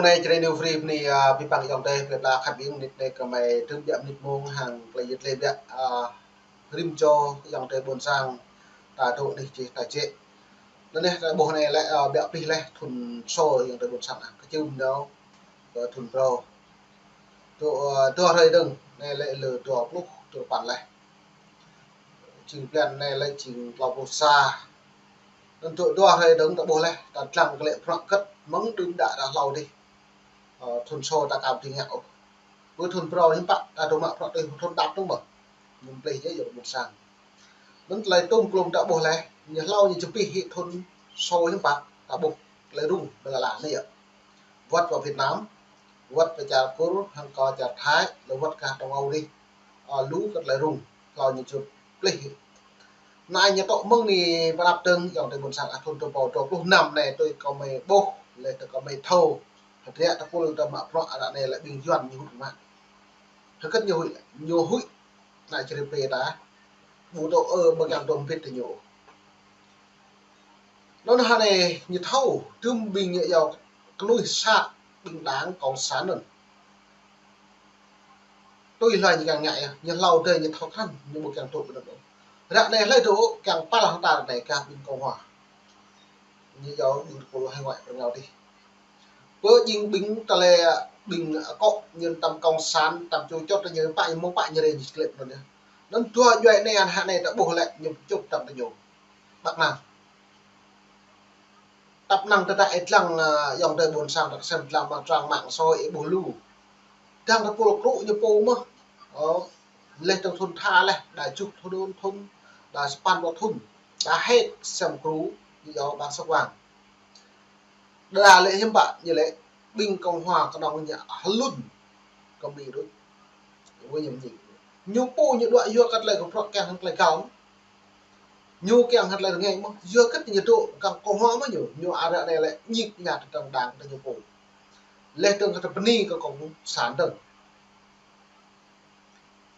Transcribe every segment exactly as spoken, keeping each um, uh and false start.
Anai Jrai New Free bơni, a, abih bang ayŏng adơi plơi pla khăp ing, mơnit anai gơmơi trŭm biă mơnit mông hăng tơlơi yet lĕ biă, a, rĭm čô ayŏng adơi ƀôn sang ta dŏ anih čih ta jĕ. Anŭn anai ta ƀuh anai lĕ, a, biă plih lĕ thŭn sô ayŏng adơi ƀôn sang ah, kơčưm nao kơ thŭn phrâo. Dŏ, a, dua hrơi dơ̆ng, anai lĕ lơ dua pluh duapăn lĕ. Jing blan anai lĕ jing klâo pluh sa. Anŭn dŏ dua hrơi dơ̆ng ta ƀuh lĕ, ta dlăng kơ lĕ prăk kơ̆t mơ̆ng đưm đă đă hlâo dih. Ơ, thŭn sô ta ka ƀu dưi ngă ôh. Pơ thŭn phrâo hiư̆m pă, ta dŏ mă prăk tui thŭn đăp tŭ mơ̆. Ñu plih yơh, yơh ƀôn sang. Anŭn tơlơi tŭm klŭm ta ƀuh lĕ, ñu hlâo ñu čơpih hĭ thŭn sô hiư̆m pă, ta ƀuh tơlơi rŭng, ƀơi lŏn anai yơh. Wơ̆t pơ Việt Nam, wơ̆t pơ čar Kur, hăng kơ čar Thái, lĕ wơ̆t kơ Đông Âu dih. Ơ, lu kơ tơlơi rŭng, hlâo ñu čơplih. Anai ñu tŏ mơ̆ng anai pơđăp dơ̆ng, ayŏng adơi ƀôn sang ah, thŭn dua rơbâo dua pluh năm anai tui gơmơi ƀuh, lĕ tui gơmơi thâo. Hơdră tơpul ta mă prăk ară anai lĕ ƀing Yuan ñu huĭ mă. Hơget ñu huĭ lĕ, ñu huĭ anai čơrĭ pê ta. Ƀu dŏ ơ ƀơi kiăng dŏ mbĭt tơ ñu. Anŭn hă anai ñu thâo, tơm ƀing ñu yua kơnuih sat ƀing đảng cộng sản anŭn. Tui hlơi ñu kiăng ngă yơh, ñu hlâo dêh ñu thâo krăn, ñu ƀu kiăng dŏ ƀơi anŭn ôh. Ră anai hlơi dŏ kiăng păl hăng ta anai kah ƀing cộng hòa. Ñu yua ƀing tơpul hải ngoại pơ rơngiao dih. Pơ jing ƀing tơlơi ƀing akŏ ñu tăm cộng sản, tăm čô čŏt ñu pă ñu mơ̆ng pă ñu rê ñu klĕp anŭn yơh. Anŭn dua djuai anai hă anai ta ƀuh lĕ ñu čŭp tăm tơ ñu. Ƀă anai. Tăp năng tơdah ih dlăng, a, ayŏng adơi ƀôn sang ta sem dlăng amăng trang mạng xã hội ih ƀuh lu. Dang tơpul krŭ ñu pô mơ̆n. Ơ, leh dơ̆ng thŭn tha leh, đa tơjuh thŭn, đa sapăn pluh thŭn, đa hĕt sem krŭ, ñu yua ƀang sŏk wang. Đa lĕ hiư̆m pă, ñu lĕ ƀing cộng hòa kơnơ̆ng ñu hlŭn kơ Mi đôč. Wơ̆t ñu mơñi. Ñu pô ñu đuaĭ yua kơ tơlơi kơ prăk kiăng hăng tơlơi găl. Ñu kiăng hơget lĕ rơngai mơ̆n, yua kơ ñu dŏ kơ cộng hòa mơ̆n ñu, ñu ară anai lĕ ñik ñak tơdang đang tơ ñu pô. Leh dơ̆ng kơ tơ bơni kơ cộng sản dơ̆ng.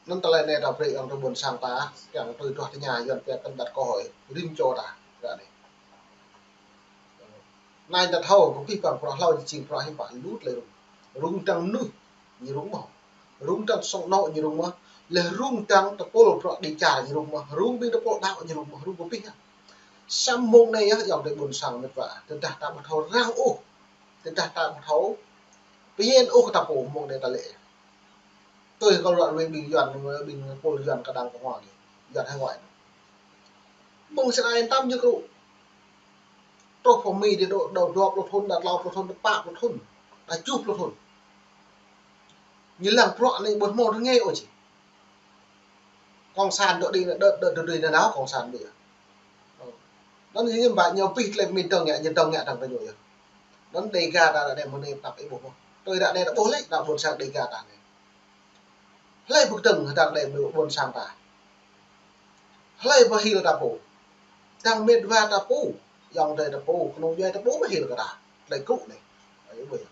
Anŭn tơlơi anai ta brơi ayŏng adơi ƀôn sang ta, kiăng tui duah tơña Yuan pia kơndat kơ hơi, rĭm čô ta, ră anai. Anai ta thâo, kơ abih bang prăk hlâo jing prăk hiư̆m pă lu tơlơi rŭng. Rŭng dang mơnuih, ñu rŭng mơ̆n. Rŭng dang sŏng anŏ ñu rŭng mơ̆n. Leh rŭng dang tơpul prăk đi čar ñu rŭng mơ̆n. Rŭng ƀing tơpul đaŏ ñu rŭng mơ̆n. Rŭng kơ abih ah. Samơ̆ mông anai yơh, ayŏng adơi ƀôn sang met wa. Tơdah ta ƀu thâo răng ôh. Tơdah ta ƀu thâo pơmĭn ôh kơ ta pô mông anai ta lĕ. Tui kơ ră ruai ƀing Yuan, ƀing tơpul Yuan kơ đang kơ hua kơ Yuan hải ngoại. Mơ̆ng sĭt ai tăm ñu krŭ. Truh pơ Mi dih dŏ, dŏ dua pluh thŭn, đa klâo pluh thŭn, đa pă pluh thŭn, đa tơjuh pluh thŭn. Ñu lăng prăk anai ƀu hmâo rơngai ôh či. Cộng sản dŏ đĭ anai, đơ̆, đơ̆, đơ̆ đĭ anai nao cộng sản ƀiă. Ơ. Anŭn ñu hiư̆m pă ñu pih tơlơi pơmĭn dơ̆ng ngă, ñu dơ̆ng ngă dang tơ ñu yơh. Anŭn Đêga ta ră anai mơ̆ng anai tăp ih ƀuh mơ̆n. Tui ră anai ta ƀuh lĕ, ta ƀôn sang Đêga ta anai. Hlơi pơkơdơ̆ng hơdang anai mơ̆ng ƀôn sang ta. Hlơi pơhil ta pô. Dang met wa ta pô. Ayŏng adơi ta pô. Kơnung djuai ta pô pơhil kơ ta. Tơlơi krŭ anai. Ơi, ƀuh yơh.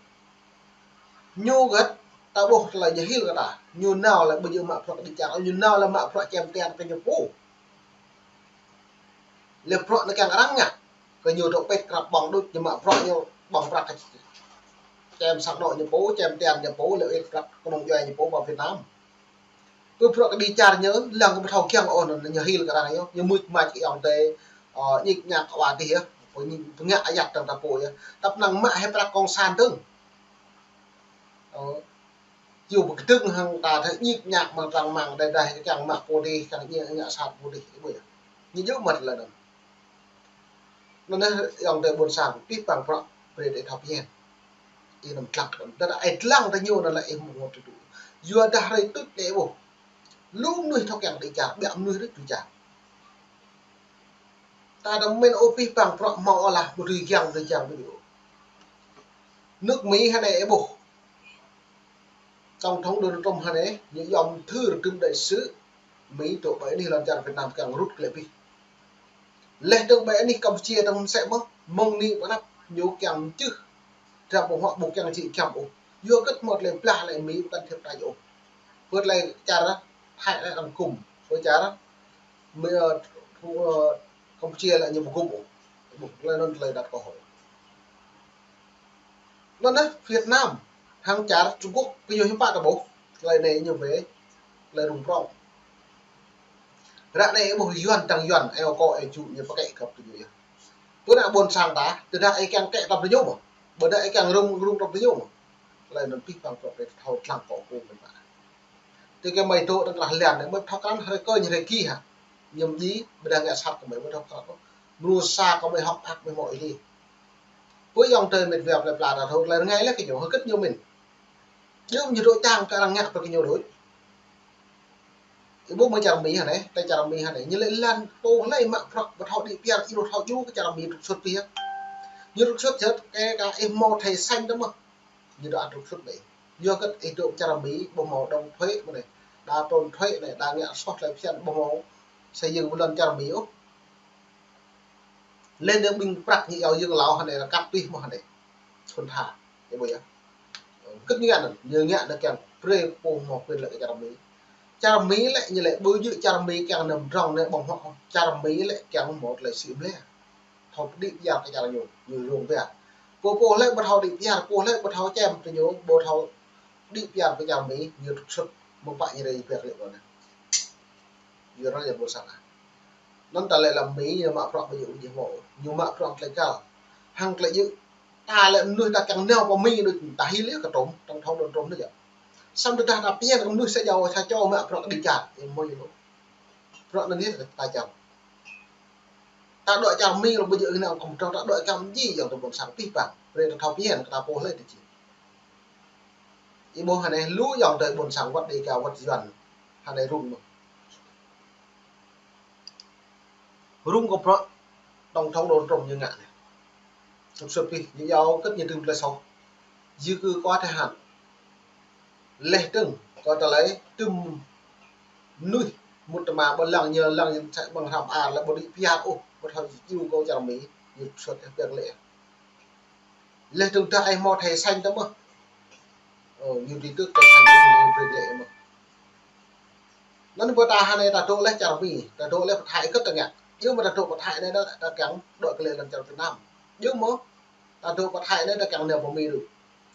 Ñu gơ̆t ta ƀuh tơlơi ñu hil kơ ta. Ñu nao lĕ ƀu djơ̆ mă prăk đi čar. Ñu nao lĕ mă prăk čem tian kơ ñu pô. Lĕ prăk anai kiăng arăng ngă. Kơ ñu dŏ pĕt krăp ƀơ̆ng đôč, ñu mă prăk ñu ƀơ̆ng prăk kơ čem sang anŏ ñu pô, čem tian ñu pô, lĕ ĕt prăk kơnung djuai ñu pô pơ Việt Nam. Pơ prăk kơ đi čar ñu, lăng kơ ƀu thâo kiăng ôh, anŭn ñu hil kơ arăng yơh, ñu mưč mač kơ ayŏng adơi, ơ, ñik ñak kơ wa dih yơh, pơ ñu pơngă ayăt dang ta pô yơh. Tăp năng mă hĭ prăk cộng sản dơ̆ng. Ơ, Yua pơkơdơ̆ng hăng ta thâo ñik ñak mơ̆ng trang mạng đơi đah kiăng mă pô dih, kiăng ñik ñak sat pô dih, ƀuh yơh. Ñu djơ̆ mơ̆t lĕ anŭn. Anŭn yơh ayŏng adơi ƀôn sang, abih bang prăk brơi ta thâo pơmĭn. Ih anăm tlăk anŭn. Tơdah ih lăng tơ ñu anŭn lĕ ih mơ̆ng hơget tơdu. Yua dah hrơi tuč lĕ ƀuh. Lu mơnuih thâo kiăng đĭ čar, biă mơnuih rĭt đĭ čar. Ta đăm mĭn ôh abih bang prăk hmâo ôh lah, ƀu dưi kiăng, ƀu dưi kiăng ƀu dưi ôh. Nước Mỹ hơnai ih ƀuh. Tổng thống Donald Trump hơnai, ñu yom thư rơdŭm đại sứ Mỹ dŏ ƀơi anih lŏn čar Việt Nam kiăng rŭt kơ lĕ abih. Leh dơ̆ng ƀơi anih Campuchia dơ̆ng mơsĕ mơ̆n, mơ̆ng anai pơ anăp ñu kiăng čih. Dram ƀu hmâo ƀu kiăng čih kiăng ôh. Yua kơ hmâo tơlơi blah lĕ Mỹ ƀu tăn thiăp ta ôh. Pơ tơlơi čar Thái lĕ arăng gum. Pơ čar Mỹ, ơ, Campuchia lĕ ñu ƀu gum ôh. Ƀuh, tơlơi anŭn tơlơi đăt kơ hơi. Anŭn Việt Nam hăng čar Trung Quốc, kơ ñu hiư̆m pă ta ƀuh. Tơlơi anai ñu wai, tơlơi rŭng prŏng. Ră anai ƀuh Yuan, dăng Yuan, eo kơ eo čŭ ñu pơkĕ kăp tơ ñu yơh. Pơ anai ƀôn sang ta, tơdah ih kiăng kĕ kăp tơ ñu mơ̆. Ƀôdah ih kiăng rŭng, rŭng kăp tơ ñu mơ̆. Tơlơi anŭn pih păng prŏk rai thâo tlăng kơ kơ mơ̆n mă. Tui kơ mơi tŭ tơlơi lĕ anai, ƀu thâo krăn hrơi kơ ñu hrơi ki hă. Ñu djai, ƀôdah ngă sat kơ mơi ƀu thâo krăn. Mơnuih sa kơ mơi hŏk ăk mơi mơ̆ ih. Pơ yŏng tơi met wa plơi pla ta thâo tơlơi rơngai lĕ kơ ñu, hơget ñu mĭn. Yua ñu dŏ čang kơ arăng ngă pơ kơ ñu đôč. Ih ƀuh mơ̆ čar Mi hă anai, tơ čar Mi hă anai. Ñu lĕ lăn pô lĕ mă prŏk ƀu thâo đĭ piar, ih ƀu thâo djru kơ čar Mi trục xuất pih. Ñu trục xuất čơt, kơ kơ ih hmâo thẻ xanh tơ mơ̆. Ñu dŏ ăt trục xuất mơ̆. Yua hơget ih dŏ čar Mi ƀu hmâo đóng thuế mơ̆ anai. Đa trốn thuế anai, đa ngă soh tơlơi phiăn ƀu hmâo xây dựng ƀu lŏn čar Mi ôh. Lĕ anai ƀing prăk ñu iâu yơ̆ng hlâo hă anai, kăt pih mơ̆ hă anai. Thun tha, ih ƀuh yơh. Hơget ñu ngă anŭn, ñu ngă anŭn kiăng brơi pô hmâo quyền lợi kơ čar Mi. Čar Mi lĕ ñu lĕ ƀu djơ̆ čar Mi kiăng nao pơdrŏng anai ƀơ̆ng huă. Čar Mi lĕ kiăng hmâo tơlơi sĭ mlĕ. Thâo đĭ piar kơ čar ñu, ñu rŭng piar. Pô pô lĕ ƀu thâo đĭ piar, pô lĕ ƀu thâo čem tơ ñu, ƀu thâo đĭ piar kơ čar Mi, ñu trục xuất, mơ̆ng pă ñu rai piar lĕ kơ anai. Yua anŭn yơh ƀôn sang ah. Anŭn ta lĕ lăm Mi ñu mă prŏk ƀu djơ̆ ôh, ñu mă prŏk tơlơi kăl. Hăng tơlơi djơ̆. Ta lĕ mơnuih ta kiăng nao pơ Mi đôč ta hil yơh kơ trôm, tơ̆ng thâo đôn trôm anŭn yơh. Samơ̆ tơdah ta pơñen kơ mơnuih sa jâo, sa čô mă prŏk đĭ čar, ih mơ̆ yơh. Prŏk anŭn yơh ta čang. Ta dŏ čar Mi lĕ ƀu djơ̆ ih nao kơ mơdrŏng, ta dŏ čar Mi yơh, yua tơ ƀôn sang pih păng. Brơi ta thâo pơñen kơ ta pô lĕ tơ či. Ih ƀuh hă anai, lu yŏng tơi ƀôn sang wơ̆t Đêga wơ̆t Yuan hă anai rŭng mơ̆. Rŭng kơ prŏk tổng thống Donald Trump ñu ngă anai. Trục xuất pih, ñu iâu hơget ñu tŭm tơlơi soh. Di cư quá thời hạn. Leh dơ̆ng, kơ tơlơi tŭm mơnuih mŭt tơma ƀơi lăng ñu, lăng ñu mơsĕ ƀơ̆ng hrăm ar lĕ ƀu đĭ piar ôh, ƀu thâo djru kơ čar Mi, ñu trục xuất pih lĕ. Leh dơ̆ng tơdah ih hmâo thẻ xanh tơ mơ̆. Ơ, ñu đi tước thẻ xanh ñu brơi lĕ mơ̆. Anŭn ƀơi ta hă anai ta dŏ lĕ čar Mi, ta dŏ lĕ pơ Thái hơget ta ngă. Yua mơ̆ ta dŏ pơ Thái anai ta kiăng dŏ kơ lĕ lăm čar Việt Nam. Yua mơ̆ ta dŏ pơ Thái anai ta kiăng nao pơ Mi đôč.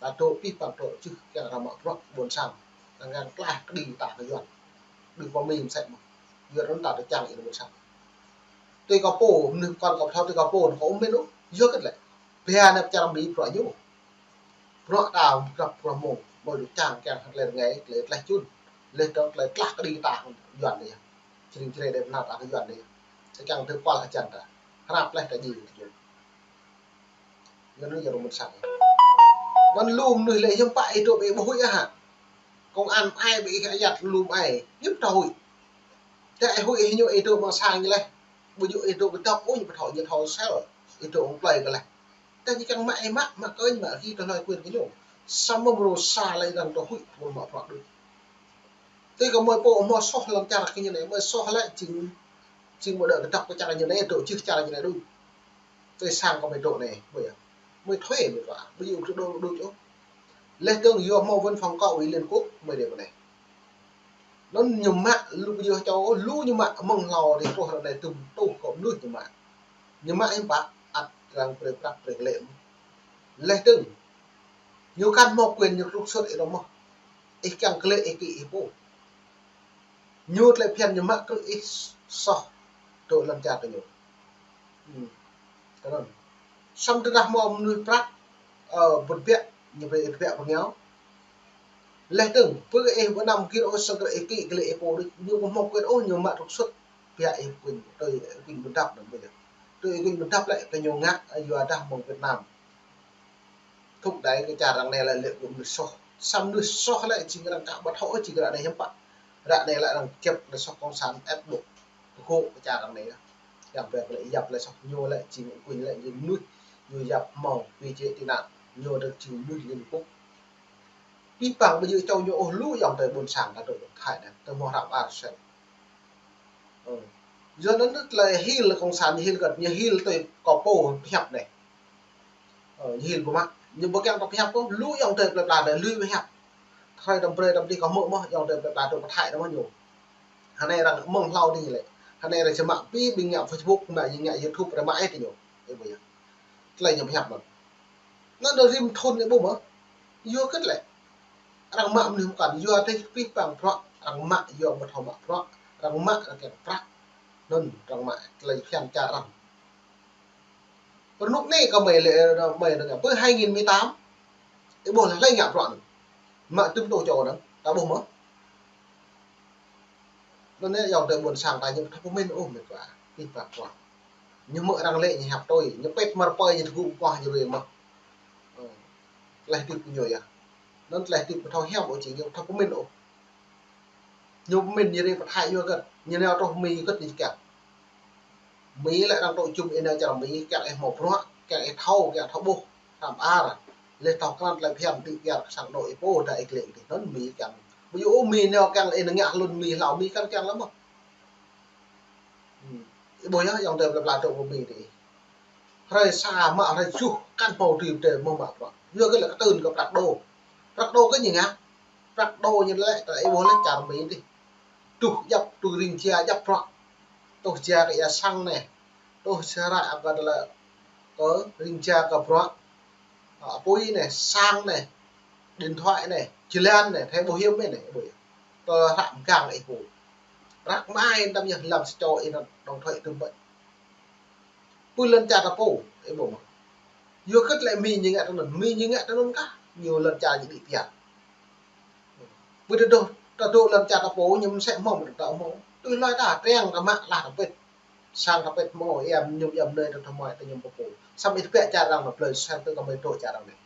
Ta dŏ pih păng dŏ čih kiăng arăng mă prŏk ƀôn sang. Ta kiăng klaih kơđi ta kơ Yuan. Đĭ pơ Mi mơsĕ mơ̆. Yua anŭn ta dŏ čang ih ƀôn sang. Tui kơ pô, mơnuih kŏn kơ thâo tui kơ pô, kơ ƀu mĭn ôh, yua hơget lĕ. Ba anai čar Mi prŏk ñu. Prŏk ta, prŏk prŏk mơ̆ng, mơ̆ dŏ čang kiăng hơget lĕ rơngai, tơlơi tlaih čun. Leh dơ̆ng tơlơi tlaih kơđi ta Yuan anai. Čơring čơrai đe bơna ta kơ Yuan anai. Ta kiăng tơ kual hơjăn ta. Hrăp leh ta djai kơ ñu. Yua anŭn yơh rơmut sang. Ƀơ̆n lu mơnuih lĕ hiư̆m pă ih dŏ ƀu huĭ hă. Công an ai ƀu ih ayăt lu ai. Hiư̆m ta huĭ. Tơ ih huĭ ih ñu ih dŏ ƀơi sang ñu leh. Ƀu djơ̆ ih dŏ ƀu dŏ ôh ñu ƀu thâo ñu thâo sel. Ih dŏ ƀơi plơi kơ leh. Tơ ñu kiăng mă ih mă, mă kơ ñu mă ki tơlơi quyền kơ ñu. Samơ̆ mơ̆ sa lĕ arăng ta huĭ ƀu mă prŏk đôč. Tui kơ mơi pô mơ̆ soh lăm čar kơ ñu anai, mơi soh lĕ jing, jing mơi dŏ kơdŏp kơ čar ñu anai, dŏ čih čar ñu anai đôč. Tui sang kơ mơi dŏ anai, ƀu yơh. Mơi thuê mơi dŏ, ƀu djơ̆ kơ dŏ đôč ôh. Leh dơ̆ng yua hmâo văn phòng kơ Ủy Liên Quốc, mơi dŏ pơ anai. Anŭn ñu mă, lu ƀu djơ̆ čô, lu ñu mă, mơ̆ng hlâo dih truh ră anai tŭm tuh kơ mơnuih ñu mă. Ñu mă hiư̆m pă, ăt arăng brơi prăk brơi kơ lĕ mơ̆. Leh dơ̆ng. Ñu kăn hmâo quyền ñu trục xuất ih dŏ mơ̆. Ih kiăng kơ lĕ ih kĭ ih pô. Ñu tơlơi phiăn ñu mă krư̆ ih soh dŏ lăm čar kơ ñu. Hmm. Kơ anŭn. Samơ̆ tơdah hmâo mơnuih prăk, ơ, bơ̆t biă, ñu brơi ih biă pơngiao. Leh dơ̆ng, pơ ih ƀu năm gir ôh sơng kơ ih kĭ kơ lĕ ih pô đôč, ñu ƀu hmâo quyền ôh, ñu mă trục xuất. Biă ih quyền, tui quyền ƀu dăp anŭn ƀu dăp. Tui quyền ƀu dăp lĕ kơ ñu ngă, yua dah mơ̆ng Việt Nam. Thúc đẩy kơ čar arăng anai lĕ lĕ kơ mơnuih soh. Samơ̆ mơnuih soh lĕ jing arăng kơ ƀu thâo ôh jing ră anai hiư̆m pă. Ră anai lĕ arăng kĕp lĕ soh cộng sản ép buộc. Kơ kơ čar arăng anai lĕ. Yang pĕ lĕ yap lĕ soh ñu lĕ jing quyền lĕ jing mơnuih. Ñu yap hmâo quy chế tị nạn. Ñu dơ̆ng jing mơnuih Liên Quốc. Pih păng ƀu djơ̆ čô ñu ôh lu yŏng tơi ƀôn sang ta dŏ Thái anai. Tơ hmâo hrăp ar sel. Ơ. Yua anŭn tơlơi hil cộng sản ñu hil kơ, ñu hil tui kơ pô pơhiăp anai. Ơ, ñu hil pơmă. Ñu ƀu kiăng ta pơhiăp ôh, lu yŏng tơi plơi pla anai lui pơhiăp. Hrơi đăm brơi đăm dih kơ hmư̆ mơ̆, yŏng tơi plơi pla dŏ pơ Thái anai mơ̆ ñu. Hă anai arăng mơ̆ng hlâo dih lĕ. Hă anai arăng čơmă pi ƀing ngă Facebook, mă ñu ngă YouTube, arăng mă ih tơ ñu. Ih ƀuh yơh. Tơlơi ñu pơhiăp anŭn. Anŭn dŏ rĭm thŭn anai ƀu mơ̆. Yua hơget lĕ? Arăng mă mơnuih mơkăn, yua tih pih pang bruă, arăng mă yua ƀu thâo mă bruă, arăng mă arăng kiăng prăk. Anŭn arăng mă tơlơi phiăn čar arăng. Rơnŭk anai kơ mơi lĕ, mơi anŭn ngă, pơ hai nghìn mười tám. Ih ƀuh lĕ hlơi ngă bruă anŭn. Mă tŭm tô čô anŭn, ta ƀuh mơ̆. Anŭn yơh, ayŏng adơi ƀôn sang ta ñu ƀu thâo pơmĭn ôh mĕt wa, pih pang bruă. Ñu mơ̆ arăng lĕ ñu hiăp tui, ñu pĕt mơ̆ rơpơi ñu tơgŭ pơkoh ñu ruai mơ̆. Ơ, tơlơi hơdip ñu yơh. Anŭn tơlơi hơdip ƀu thâo hiam ôh, či ñu ƀu thâo pơmĭn ôh. Ñu pơmĭn ñu rai pơthai yua hơget, ñu nao truh Mi hơget ñu kiăng. Mi lĕ arăng tŭ jum ih nao čar Mi, kiăng ih hmâo bruă, kiăng ih thâo, kiăng thâo ƀuh, hrăm ar. Leh thâo krăn tơlơi phiăn, tĭ kiăng kơ sang anŏ ih pô, đa ih klĕ dih, anŭn Mi kiăng. Ƀu djơ̆ ôh Mi nao kiăng ih nao ngă hlŭn Mi hlâo, Mi kiăng kiăng lăm mơ̆. Ih ƀuh yơh, ayŏng adơi plơi pla dŏ pơ Mi dih. Hrơi sa mă hrơi tơjuh, kăn hmâo tui tơ mơ̆ mă bruă. Yua hơget lĕ kơtưn kơ prăk đô. Prăk đô kơ ñu ngă. Prăk đô ñu lĕ, ta ih ƀuh lĕ čar Mi dih. Truh djăp, truh ring jia djăp bruă. Truh jia kơ ia sang anai. Truh jia ră kơ tơlơi kơ ring jia kơ bruă. Ơ, apui anai, sang anai, điện thoại anai, jơlan anai, thẻ bảo hiểm anai, ƀuh yơh. Tơ hră mơgang ih ƀuh. Prăk mơai tăm yơh lăm sa čô ih anŭn đồng thuế tŭm ƀơi. Pơ lŏn čar ta pô, ih ƀuh mơ̆. Yua hơget lĕ Mi ñu ngă tui anŭn, Mi ñu ngă tui anŭn kah, ñu lŏn čar ñu đĭ tian. Ƀơi ta dŏ, ta dŏ lŏn čar ta pô, ñu mơsĕ hmâo, ta hmâo. Tui hloi ta, triăng ta mă lah ta pĕt. Sang ta pĕt hmâo, ia mơñum ia mơnơi ta tơmai ta mơñum pơpŭ. Samơ̆ ih tơbiă čar arăng mă plơi, sang tơ kơ mơi dŏ čar arăng anai.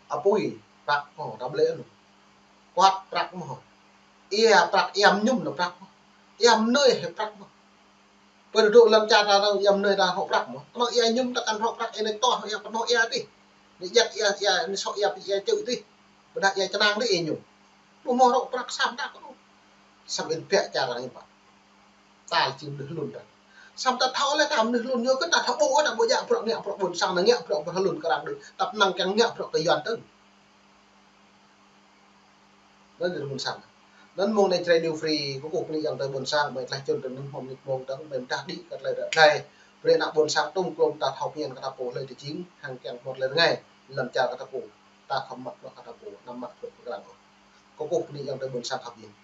Apui, prăk hmâo, ta blĕ anŭn. Kuat prăk hmâo. Ia prăk, ia mơñum anŭn prăk hmâo. Ia mơnơi hĭ prăk hmâo. Pơ dŏ lŏn čar ta anŭn ia mơnơi ta hŏk prăk mơ̆. Kơnơ̆ng ia mơñum ta kăn hŏk prăk, ia anai toh, ia pơnoh ia dih. Anai jăk ia, ia anai sŏk ia, ia čư̆ dih. Ƀôdah ia čơnang dih ia mơñum. Ƀu hmâo hŏk prăk sam ta kơnơ̆ng. Samơ̆ ih tơbiă čar arăng ih pă. Tal či mơnuih hlŭn ta. Samơ̆ ta thâo lĕ ta mơnuih hlŭn yơh, kơ ta thâo ƀuh, ta ƀu djă bruă ngă bruă ƀôn sang, ngă bruă ƀu hlŭn kơ arăng dih. Ta pơnăng kiăng ngă bruă kơ Yuan tơ̆ng. Anŭn yơh ƀôn sang. Anŭn mông anai Jrai New Free, kơkuh bơni ayŏng adơi ƀôn sang, mơi tlaih čun tơ anŭn hmâo mơnit mông tơ̆ng, mơi mơdah đĭ kơ tơlơi ră tơlơi. Brơi ană ƀôn sang tŭm klôm ta thâo pơmĭn kơ ta pô hlơi tơjing, hăng kiăng hmâo tơlơi rơngai, lŏn čar kơ ta pô, ta khŏm mă bruă kơ ta pô, anăm mă bruă pơkrăn ôh. Kơkuh bơni ayŏng adơi ƀôn sang khăp yơh.